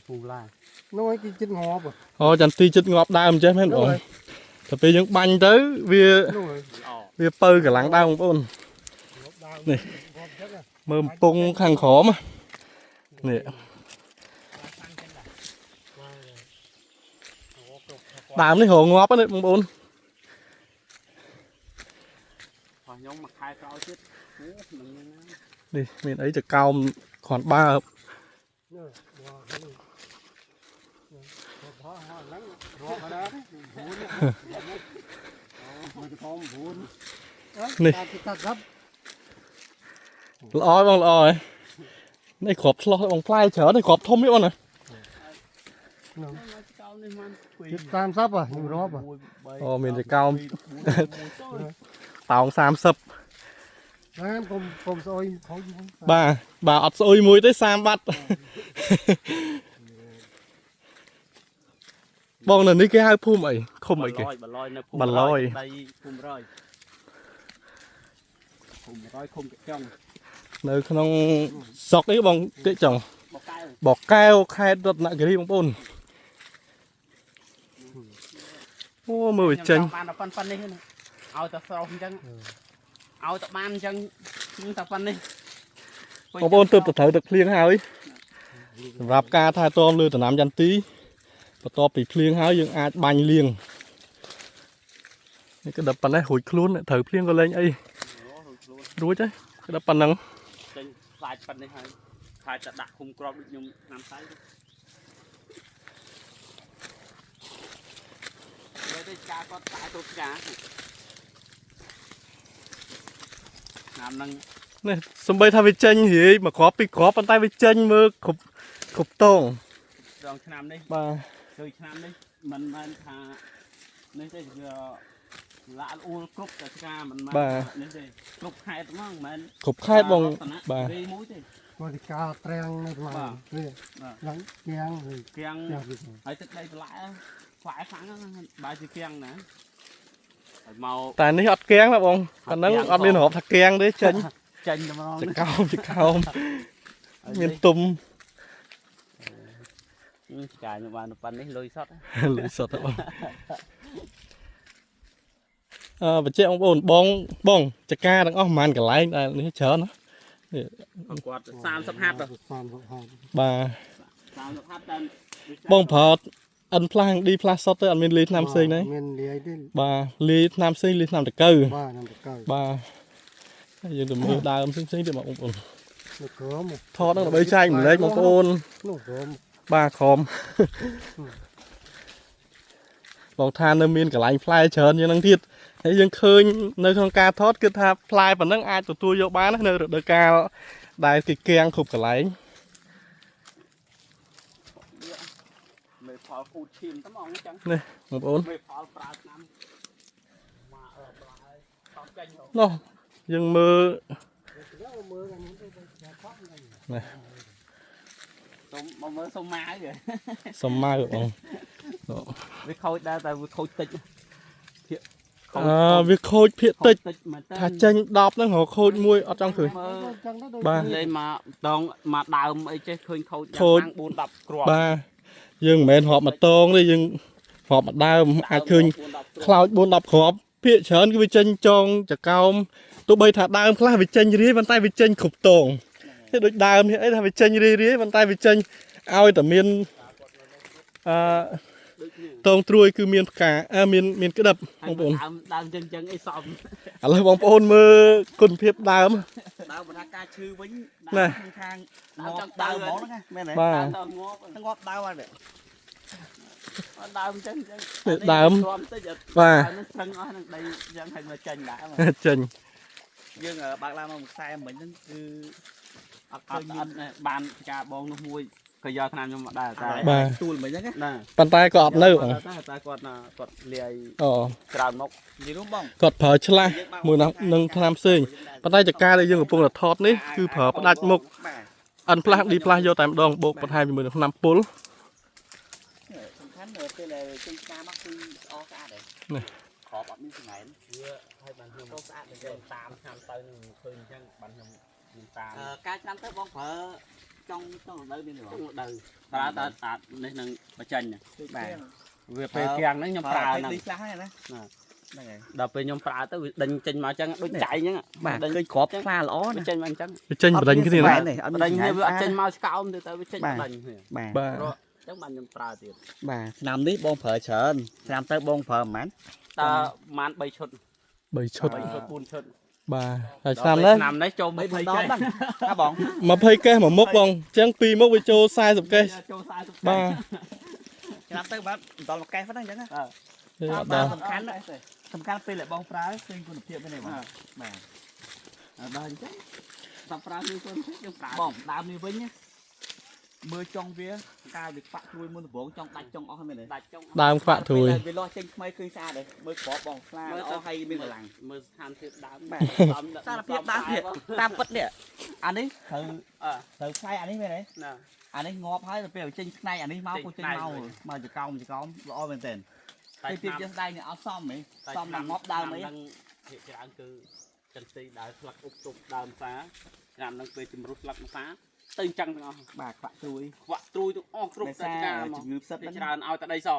ពូឡា នោះឯងគេចិត្តងាប់ អូចន្ទីចិត្តងាប់ដើមចេះមែនបងតែពេលយើងបាញ់ទៅវា នោះឯង ល្អ វាពៅកម្លាំងដើមបងប្អូន ងាប់ដើម នេះ ងាប់ចឹងណា មើលកំពង់ខាងក្រោមនេះដើមនេះរងងាប់ហ្នឹងបងប្អូន របស់ខ្ញុំមួយខែក្រោយទៀតអូនឹងណា នេះមានអីចកោមគ្រាន់បើ នេះងាប់នេះងាប់ហ្នឹងរាប់ណា9មួយកំ9 នេះ គេកាត់រាប់ ល្អបងល្អហ៎នេះគ្រាប់ឆ្លោះបងផ្លែច្រើននេះគ្រាប់ធំនេះបងណា នោះ មកចកោមនេះมัน ជិត30ហ៎ខ្ញុំរាប់ហ៎ អូមានចកោមតោង30 ហើយកុំកុំស្អុយខូចមួយ បាទបាទអត់ស្អុយមួយទេ30បាត់បងនៅនេះគេហៅភូមិអីឃុំអីគេ បលយនៅភូមិ បលយ ដីភូមិ100ភូមិ100ឃុំកចុង នៅក្នុងស្រុកអីបងតិចចង់ បកកែវ បកែវខេត្តរតនគិរីបងប្អូនអូមើលវាចេញ ខ្ញុំចង់បានតែប៉ុណ្ណនេះណាឲ្យតែស្រោះអញ្ចឹងឲ្យតែបានអញ្ចឹងតែប៉ុណ្នេះ បងប្អូនទើបទៅត្រូវទឹកភ្លៀងហើយសម្រាប់ការថែទាំលើដំណាំចន្ទីបន្ទាប់ពីភ្លៀងហើយយើងអាចបាញ់លាងនេះក៏ដល់ប៉ុណ្ណេះរួចខ្លួនត្រូវភ្លៀងក៏លែងអី អូរួចខ្លួន រួចហើយក៏ដល់ប៉ុណ្ណឹង ចេញខ្លាចប៉ុណ្នេះហើយខ្លាចតែដាក់ឃុំក្របដូចខ្ញុំឆ្នាំសៃទៅទៅការគាត់តែទៅការឆ្នាំហ្នឹង នេះសំបីថាវាចេញរាយមួយគ្រាប់ពីរគ្រាប់ប៉ុន្តែវាចេញមើលគ្រប់គ្រប់តង រងឆ្នាំនេះ បាទ គឺឆ្នាំនេះមិនមែនថានេះទេវាលាក់អួលគ្រប់តែឆ្កាមិនមែននេះទេគ្រប់ខេត្តហ្មងមិនមែន គ្រប់ខេត្តបងបាទ រីមួយទេ គាត់កាត្រាំងនៅខ្លាំងនេះឡើងគៀងនេះ គៀង គៀង ហើយទឹកដីបន្លែផ្លែខ្លាំងហ្នឹងបើជាគៀងណាហើយមក តែនេះអត់កៀងណាបងប៉ុណ្ណឹងអត់មានរាប់ថាកៀងទេចេញ ចេញតែម្ដង ចកោមចកោមមានទុំ ឆ្កាខ្ញុំបានប៉ុណ្នេះលុយសុត លុយសុទ្ធបងអឺបញ្ជាក់បងប្អូនបងបងចកាទាំងអស់ប្រហែលកន្លែងដែលនេះច្រើនណា គាត់30ហាត់ 30ហាត់ បាទ 30ហាត់តែ បងប្រើ N ផ្លាស់ D ផ្លាស់សុទ្ធទៅអត់មានលាយថ្នាំផ្សេងទេ មានលាយទេ បាទលាយថ្នាំផ្សេងលាយថ្នាំតកៅ បាទនឹងតកៅ បាទហើយយើងទៅមើលដើមផ្សេងៗទៀតបងប្អូន នៅក្រម ថតហ្នឹងដើម្បីចែកម្លែកបងប្អូន នោះក្រម បាទក្រមបងថានៅមានកន្លែងផ្លែច្រើនជាងហ្នឹងទៀតហើយយើងឃើញនៅក្នុងការថតគឺថាផ្លែប៉ុណ្ណឹងអាចទទួលយកបានណានៅរដូវកាលដែលគេកៀងគ្រប់កន្លែង មេផលគូតឈាមតែហ្មងអញ្ចឹង បងប្អូន មេផលប្រើឆ្នាំមកអឺប្លាយតោះចេញទៅ នោះយើងមើល មើលអានេះទៅថតហ្នឹង សុំមកមើលសុំម៉ាវ សំម៉ៅបង វាខូចដែរតែវាខូចតិចភាគខូច អឺវាខូចភាកតិច តិចមែនតើ ថាចេញ10ហ្នឹងរកខូចមួយអត់ចង់ឃើញ មើល ចឹងទៅដូច បាទ លេងមកដងមកដើមអីចេះឃើញខូច ខូច យ៉ាង4 10គ្រាប់ បាទយើងមិនមែនរាប់មួយតងទេយើងរាប់មួយដើមអាចឃើញ 4 10 ខ្លោច4 10គ្រាប់ភាកច្រើនគឺវាចេញចងចកោមទោះបីថាដើមខ្លះវាចេញរាយប៉ុន្តែវាចេញគ្រប់តងទេដូចដើមនេះអីថាវាចេញរាយរាយប៉ុន្តែវាចេញឲ្យតែមានអឺ ដូចគ្នា តងត្រួយគឺមានផ្កាអឺមានមានក្តឹប ហើយ បងប្អូន ដើមដើមចឹងចឹងអីសម ឥឡូវបងប្អូនមើលគុណភាពដើម ដើមបណ្ដាការឈឺវិញ ណែ ដើមខាង ដើម ងា ចង់ដើម ប់ដើមហ្មងហ្នឹងណាមែនទេ បាទ ដើមទៅងាប់ ងាប់ដើមហ្នឹង អត់ដើមចឹងចឹង នេះដើម គ្រាំតិចអត់ បាទ ដើមហ្នឹងស្រឹងអស់ហ្នឹងដីចឹងឲ្យមកចេញដែរមក ចេញ យើងបើកឡើងមកមួយខ្សែមិញហ្នឹងគឺអត់ អ ឃើញ ត់អត់បានការបងនោះមួយក៏យកថ្នាំខ្ញុំមកដែរតែ បាទ ទួលមិញហ្នឹងណា ណា ប៉ុន្តែក៏អត់នៅបង តែតែគាត់ណាគាត់លាយ អូ ច្រើនមក និយាយរួមបង គាត់ប្រើឆ្លាស់មួយនឹងនឹងថ្នាំផ្សេងប៉ុន្តែចកាដែលយើងកំពុងតែថតនេះគឺប្រើផ្ដាច់មុខ បាទ N ផ្លាស់ D ផ្លាស់យកតែម្ដងបូកបន្ថែមជាមួយនឹងថ្នាំពុល សំខាន់ពេលដែលចេញផ្កាមកគឺស្អស្អាតហើយ នេះ ក្របអត់មានសង្ហែន វាឲ្យបានខ្ញុំ ស្អាតមែន ខ្ញុំតាមឆ្នាំទៅនឹងឃើញអញ្ចឹងបានខ្ញុំខ្ញុំតាម ការឆ្នាំទៅបងប្រើ ចង់ចង់រដូវមានទេបង ចង់ដៅប្រើតតានេះនឹងបញ្ចេញ បាទ វាពេលគៀងហ្នឹងខ្ញុំប្រើហ្នឹង ពេលខ្លះហ្នឹងណាហ្នឹងហើយ ដល់ពេលខ្ញុំប្រើទៅវាដេញចេញមកអញ្ចឹងដូចចៃអញ្ចឹង បាទ ដេញ ឃើញគ្រាប់ខ្លាល្អ វា ណា ចេញមកអញ្ចឹង វាចេញបដិញគ្នាណា នេះអត់ ដេញគ្នាវាអត់ចេញមកឆ្កោមទេទៅវាចេញដេញគ្នា បាទ បាទ ព្រោះអញ្ចឹងបានខ្ញុំប្រើទៀត បាទឆ្នាំនេះបងប្រើច្រើនឆ្នាំទៅបងប្រើប្រហែល តើប្រហែល3ឈុត 3ឈុត 3ឈុត4ឈុត បាទហើយឆ្នាំនេះ ឆ្នាំនេះចូល 3 20 ដង កេះ ហ្នឹងណាបង 20កេះមួយមុខបងអញ្ចឹងពីរមុខវាចូល40កេះ ចូល40 បាទ ឆ្នាំទៅបាទមិនដល់មួយកេះប៉ុណ្ណឹងអញ្ចឹងណា ទេអត់ដល់ សំខាន់សំខាន់ពេលដែលបងប្រើឃើញគុណភាពហ្នឹងបងបាទ ដល់អញ្ចឹងតែប្រើនេះគុណភាពយើងប្រើ បងដើមនេះវិញណាមើលចុងវាកាលវាខ្វាក់ត្រួយមុនដំបូងចង់ដាច់ចុងអស់ហ្នឹងមែនទេ ដាច់ចុង ដើមខ្វាក់ត្រួយ ពេលដែលវាលាស់ចេញថ្មីឃើញស្អាតទេមើលក្របបងស្លាល្អហើយមានកម្លាំង មើលស្ថានភាពដើម បាទ សំ សារភាពដើមនេះតាមពិតនេះអានេះត្រូវ អើ ត្រូវផ្នែកអានេះមែនទេ ណា អានេះងាប់ហើយទៅពេលចេញផ្នែកអានេះមកក៏ចេញមកមកចកោមចកោមល្អមែនទែន តែ តែពីជាស្ដែងនេះអត់សមហីសមដល់ងាប់ដើមអី ហ្នឹងភាគច្រើនគឺចន្ទីដើមស្លឹកអុបទប់ដើមសាឆ្នាំហ្នឹងពេលជំរុះស្លឹកសាទៅអញ្ចឹងទាំងអស់ បាទខ្វាក់ត្រួយ ខ្វាក់ត្រួយទាំងអស់គ្រប់ ដោយសារ តែការមក ជំងឺផ្សិត ភាគ ហ្នឹង ច្រើនឲ្យតែដីស